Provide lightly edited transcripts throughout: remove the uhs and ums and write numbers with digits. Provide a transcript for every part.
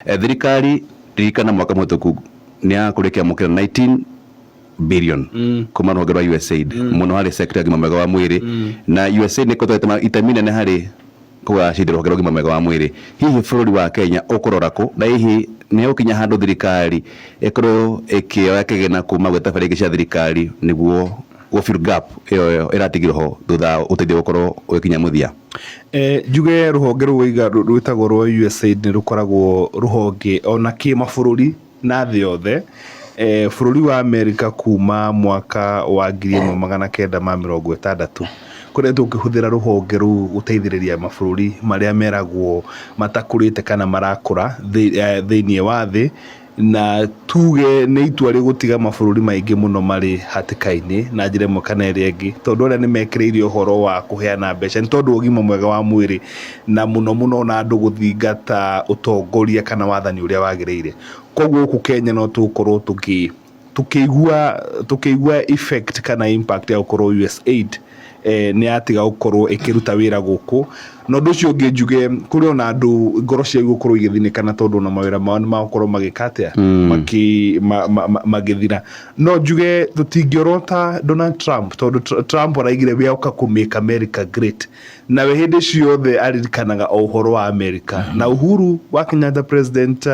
Thirikari, ririkana mwaka mũhĩtũku nĩ yakorirwo ĩkĩamũkĩra 19 billion kuma rũhonge rwa USAID, mũno harĩ sector ya ũgima mwega wa mwĩrĩ, na USAID nĩ ĩkoretwo itemi inene harĩ kũgacĩrithia rũhonge rwa ũgima mwega wa mwĩrĩ. Hihi bũrũri wa Kenya ũkũrora kũ, na hihi nĩ gũkinya handũ thirikari ĩkorwo ĩkĩoya kĩgĩna kuma gwĩ tabarĩra ingĩ cia thirikari nĩguo gũ fill gap ĩyo ĩratigirwo ho thutha ũteithio gũkorwo ũgĩkinya mũthia? Njuge rũhonge rũu waiga rwĩtagwo rwa USAID nĩ rũkoragwo rũhonge ona kĩmabũrũri na thĩ yothe. Bũrũri wa America kuma mwaka wa 1960 koretwo ũkĩhũthĩra rũhonge rũu gũteithĩrĩria mabũrũri marĩa meragwo matakũrĩte kana marakũra thĩinĩ wa thĩ. Na tuge nĩ itua rĩgũtiga mabũrũri maingĩ mũno marĩ hatĩka-inĩ na njĩra ĩmwe kana ĩrĩa ĩngĩ, tondũ arĩa nĩ mekĩrĩire ũhoro wa kũheana mbeca nĩ tondũ wa ũgima mwega wa mwĩrĩ, na mũno mũno ona andũ gũthingata ũtongoria kana wathani ũrĩa wagĩrĩire. Koguo gũkũ Kenya no tũgũkorwo tũkĩigua tũkĩigua effect kana impact ya gũkorwo USAID nĩ yatiga gũkorwo ĩkĩruta wĩra gũkũ. Na ũndũ ũcio ũngĩ njuge, kũrĩ ona andũ ngoro ciao igũkorwo igĩthinĩkana tondũ ona mawĩra mao nĩ magũkorwo magĩka atĩa, magĩthira. No njuge tũtingĩorota Donald Trump, tondũ Trump araigire we oka kũ make America great, nawe hĩndĩ ciothe aririkanaga o ũhoro wa America. Na Uhuru wa Kenyatta, president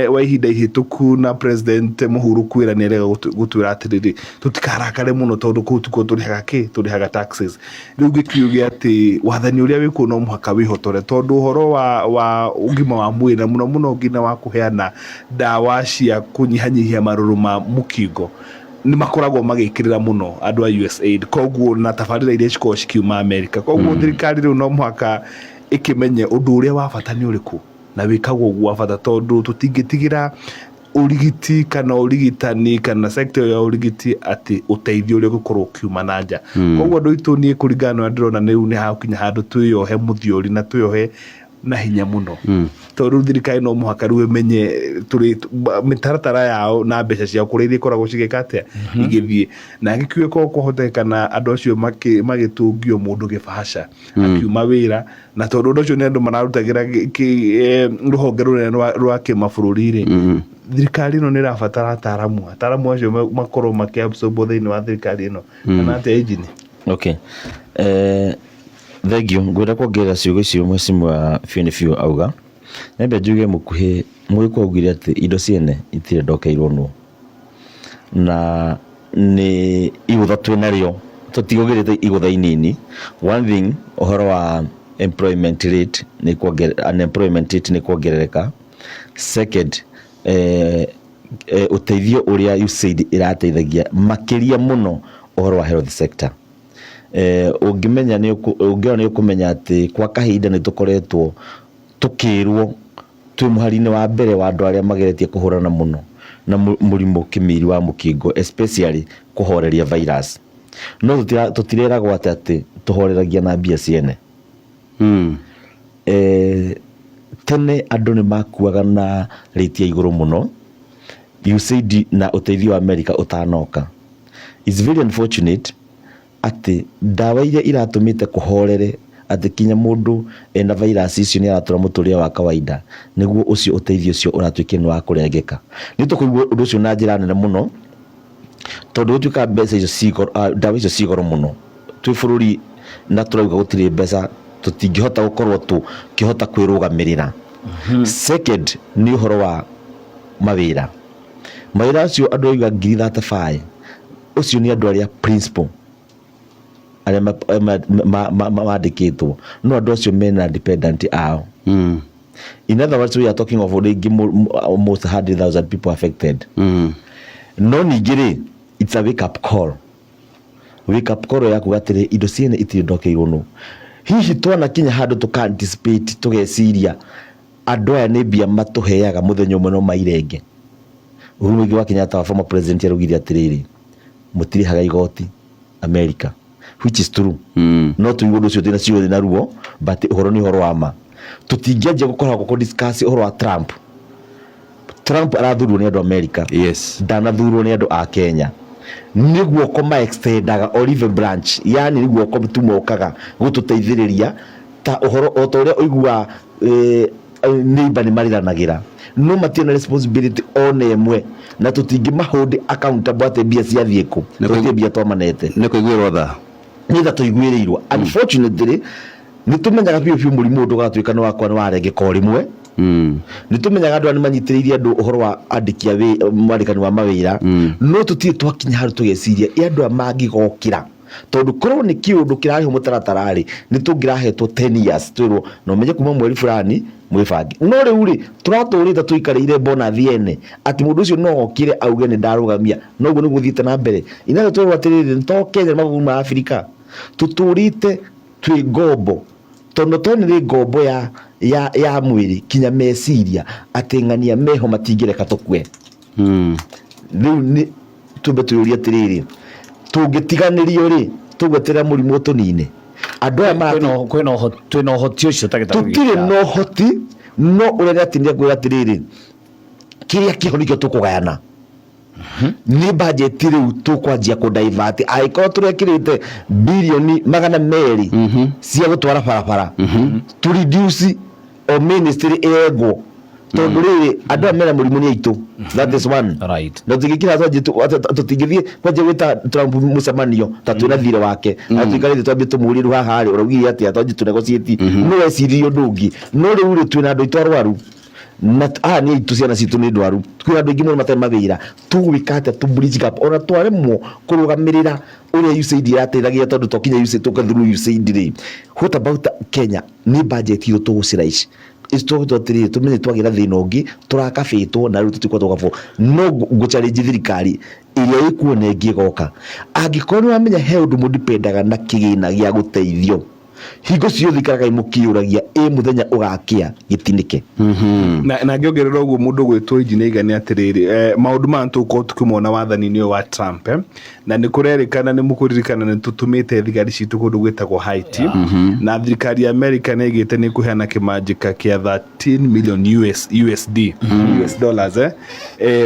wa ihinda ihĩtũku, na President Mũhuru kwĩra nĩ arega gũtwĩra atĩrĩrĩ, tũtikarakare mũno tondũ kũu tikuo tũrĩhaga kĩ tũrĩhaga taxes. Rĩu ngĩkiuge atĩ wathani ũrĩa wĩkuo no mũhaka wĩhotore, tondũ ũhoro wa ũgima wa mwĩrĩ, na mũno mũno nginya wa kũheana ndawa cia kũnyihanyihia marũrũ ma mũkingo, nĩ makoragwo magĩkĩrĩra mũno andũ a USAID, koguo na tabarĩra iria cikoragwo cikiuma America. Koguo thirikari rĩu no mũhaka ĩkĩmenye ũndũ ũrĩa wa bata nĩ ũrĩkũ na wĩkagwo ũguo wa bata, tondũ tũtingĩtigĩra ũrigiti kana ũrigitani kana sector ya ũrigiti atĩ ũteithio ũrĩa ũgũkorwo ũkiuma na nja. Koguo andũ aitũ, niĩ kũringana na ũrĩa ndĩrona, rĩu nĩ hakinya handũ twĩyohe mũthiori na twĩyohe na hinya mũno, tondũ rĩu thirikari no mũhaka rĩu ĩmenye tũrĩ mĩtaratara yao na mbeca ciao kũrĩa irĩkoragwo cigĩka atĩa igĩthiĩ. Na angĩkiuge korwo kwahotekana andũ acio magĩtũngio mũndũ gĩbaca akiuma wĩra, na tondũ ũndũ ũcio nĩ andũ mararutagĩra rũhonge rũnene rwa kĩmabũrũri rĩ, thirikari ĩno nĩ ĩrabatara ataramu acio makorwo makĩabsorbwo thĩinĩ wa thirikari ĩno, kana atĩa, engineer? Okay. Thank you. Ngwenda kuongerera ciugo icio mheshimiwa biũ nĩ biũ auga. Nyambe njuge mũkuhĩ mũgĩkũ augire atĩ indo ciene itirĩ ndokeirwo nũ. Na nĩ igũtha twĩ narĩo, tũtigũgĩrĩte igũtha inini. One thing, ũhoro wa employment rate nĩ unemployment rate nĩ kuongerereka. Second, ũteithio ũrĩa USAID ĩrateithagia makĩria mũno ũhoro wa health sector. Ũngĩmenya nĩ ũngĩona nĩ ũkũmenya atĩ kwa kahinda nĩ tũkoretwo tũkĩrwo twĩ mũhari-inĩ wa mbere wa andũ arĩa mageretie kũhũrana mũno na mũrimũ kĩmiri wa mũkingo, especially kũhoreria virus. No tũtireragwo atĩ tũhoreragia na mbia ciene. Tene andũ nĩ makuaga na rate ya igũrũ mũno USAID na ũteithio wa America ũtanoka. It's very unfortunate atĩ ndawa iria iratũmĩte kũhorere atĩ kinya mũndũ ena virus icio nĩ aratũra mũtũrĩre wa kawaida, nĩguo ũcio ũteithio ũcio ũratuĩkire nĩ wa kũrengeka. Nĩ tũkũigua ũndũ ũcio na njĩra nene mũno, tondũ gũtuĩka mbeca icio ci goro, ndawa icio ci goro mũno twĩ bũrũri na tũrauga gũtirĩ mbeca, tũtingĩhota gũkorwo tũkĩhota kwĩrũgamĩrĩra. Second nĩ ũhoro wa mawĩra. Mawĩra acio andũ auga 35,000, ũcio nĩ andũ arĩa principal arĩa mandĩkĩtwo, no andũ acio mena dependent ao. In other words, we are talking of rĩngĩ almost 100,000 people affected. No ningĩ rĩ, it's a wake up call, wake up call ya kuga atĩrĩ, indo ciene itirĩ ndokeirwo nũ. Hihi twanakinya handũ tũka anticipate, tũgeciria andũ aya nĩ mbia matũheaga, mũthenya ũmwe no mairenge? Uhuru Muigai wa Kenyatta wa former president araugire atĩrĩrĩ, mũtirĩhaga igoti America, which is true. No tũigue ũndũ ũcio twĩna ciothe na ruo, but ũhoro nĩ ũhoro wa ma. Tũtingĩanjia gũkoragwo kũ discuss ũhoro wa Trump. Trump arathurwo nĩ andũ America, ndanathurwo nĩ andũ a Kenya. Nĩ guoko ma extendaga olive branch, yani nĩ guoko tu mokaga gũtũteithĩrĩria ta ũhoro o ta ũrĩa ũiguaga. Neighbor nĩ mariranagĩra, no matirĩ na responsibility ona ĩmwe, na tũtingĩmahold accountable atĩ mbia ciathiĩ kũ. Tũtirĩ mbia twamanete. Nĩ kũiguĩrwo tha. Nĩgetha tũiguĩrĩirwo. Unfortunately, nĩ tũmenyaga biũ biũ mũrimũ ũyũ ndũgatuĩka nĩ wakwa nĩ warengeka o rĩmwe. Nĩ tũmenyaga andũ aya nĩ manyitĩrĩire andũ ũhoro wa andĩki a mwandĩkani wa mawĩra, no tũtirĩ twakinya handũ tũgeciria ĩ andũ aya mangĩgokĩra, tondũ korwo nĩ kĩũndũ kĩrarĩho mũtaratara rĩ, nĩ tũngĩrahetwo 10 years, twĩrwo na ũmenye kuma mweri fulani mwĩbange. No rĩu rĩ, tũratũrĩte tũikarĩire bonathi ene atĩ mũndũ ũcio no okĩre auge nĩ ndarũgamia, noguo nĩguo gũthiĩte na mbere. Inathe twĩrwo atĩrĩrĩ, to Kenya, nĩ mabũrũri ma Afrika tũtũrĩte twĩ ngombo, tondũ to nĩ ngombo ya mwĩrĩ kinya meciria, atĩ ng'ania meho matingĩreka tũkue. Rĩu nĩ tumbe twĩyũrie atĩrĩrĩ, tũngĩtiganĩrio rĩ, tũgweterera mũrimũ ũtũnine? Andũ aya Twĩna ũhoti ũcio ta Tũtirĩ na ũhoti, no ũrĩa nĩ atĩ nĩ ngwĩra atĩrĩrĩ, kĩrĩa kĩho nĩkĩo tũkũgayana nĩ bajeti. Rĩu tũkwanjia kũ divert, angĩkorwo tũrekĩrĩte birioni 200 cia gũtwara barabara, tũ reduce o ministry ĩrengwo, tondũ rĩrĩ, andũ aya mena mũrimũ nĩ aitũ. That is one. Na tũtingĩkira tũtingĩthiĩ kwanjia gwĩta Trump mũcemanio ta twĩna thirĩ wake, na tũikarĩte twambie tũmũrie, rĩu haha rĩ, ũraugire atĩa? Twanjie tũ negotiate, no eciririe ũndũ ũngĩ. No rĩu rĩ, twĩna andũ aitũ arwaru, na aya nĩ aitũ, ciana citũ nĩ ndwaru, kwĩna andũ aingĩ mũno matarĩ mawĩra. Tũgwĩka atĩa tũ bridge gap ona twaremwo kũrũgamĩrĩra ũrĩa USAID ĩrateithagia? Tondũ twakinya USAID, tũke through USAID rĩ, what about Kenya? Nĩ budget itũ tũgũciraici tũgũtua atĩrĩrĩ, tũmenye twagĩra thĩna ũngĩ tũrakabĩtwo na rĩu tũtikwa tũkabwo. No ngũ challenge thirikari ĩrĩa ĩkuo na ĩngĩ ĩgoka, angĩkorwo nĩ wamenya he ũndũ mũdipendaga na kĩgĩna gĩa gũteithio, hingo ciothe ikaragai mũkĩũragia ĩ mũthenya ũgakĩa gĩtinĩke. Na ngĩongerera ũguo mũndũ gwĩtwo engineer Iga nĩ atĩrĩrĩ, maũndũ maya tũgũkorwo tũkĩmona wathani-inĩ ũyũ wa Trump, na nĩ kũrerĩkana, nĩ mũkũririkana nĩ tũtũmĩte thigari citũ kũndũ gwĩtagwo Haiti, na thirikari ya America nĩ ĩgĩte nĩ ĩkũheana kĩmanjĩka kĩa 13 million US, USD, US dollars.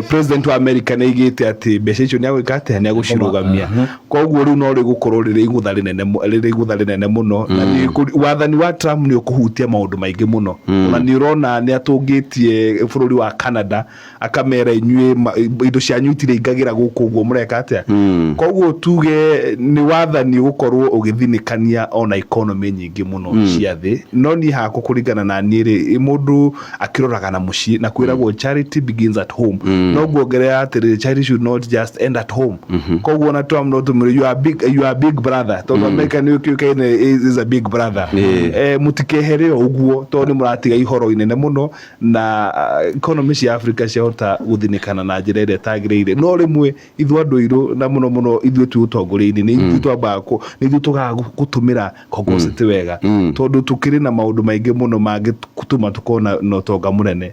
President wa America nĩ aigĩte atĩ mbeca icio nĩ agwĩka atĩa? Nĩ agũcirũgamia. Koguo rĩu no rĩgũkorwo rĩrĩ igũtha rĩnene rĩrĩ igũtha rĩnene mũno, na wathani wa Trump nĩ ũkũhutia maũndũ maingĩ mũno. Ona nĩ ũrona nĩ atũngĩtie bũrũri wa Canada, akamera inyuĩ indo cianyu itirĩ ingagĩra gũkũ, ũguo mũreka atĩa? Koguo tuge nĩ wathani ũgũkorwo ũgĩthinĩkania ona economy nyingĩ mũno cia thĩ. No niĩ hakwa, kũringana na niĩ rĩ, mũndũ akĩroraga na mũciĩ, na kwĩragwo charity begins at home, no nguongerera atĩrĩrĩ, charity should not just end at home. Koguo ona Trump no tũmwĩre, you are big, you are big brother, tondũ America nĩ ũkĩũkaine is a big brother. Mũtikehere o ũguo, tondũ nĩ mũratiga ihoro inene mũno, na economy cia Africa ciahota gũthinĩkana na njĩra ĩrĩa ĩtagĩrĩire. No rĩmwe ithuĩ andũ airũ, na mũno mũno ithuĩ twĩ ũtongoria-inĩ, nĩ ithuĩ twambaga nĩ ithuĩ tũgaga gũtũmĩra kongocete wega, tondũ tũkĩrĩ na maũndũ maingĩ mũno mangĩtũma tũkorwo na ũtonga mũnene.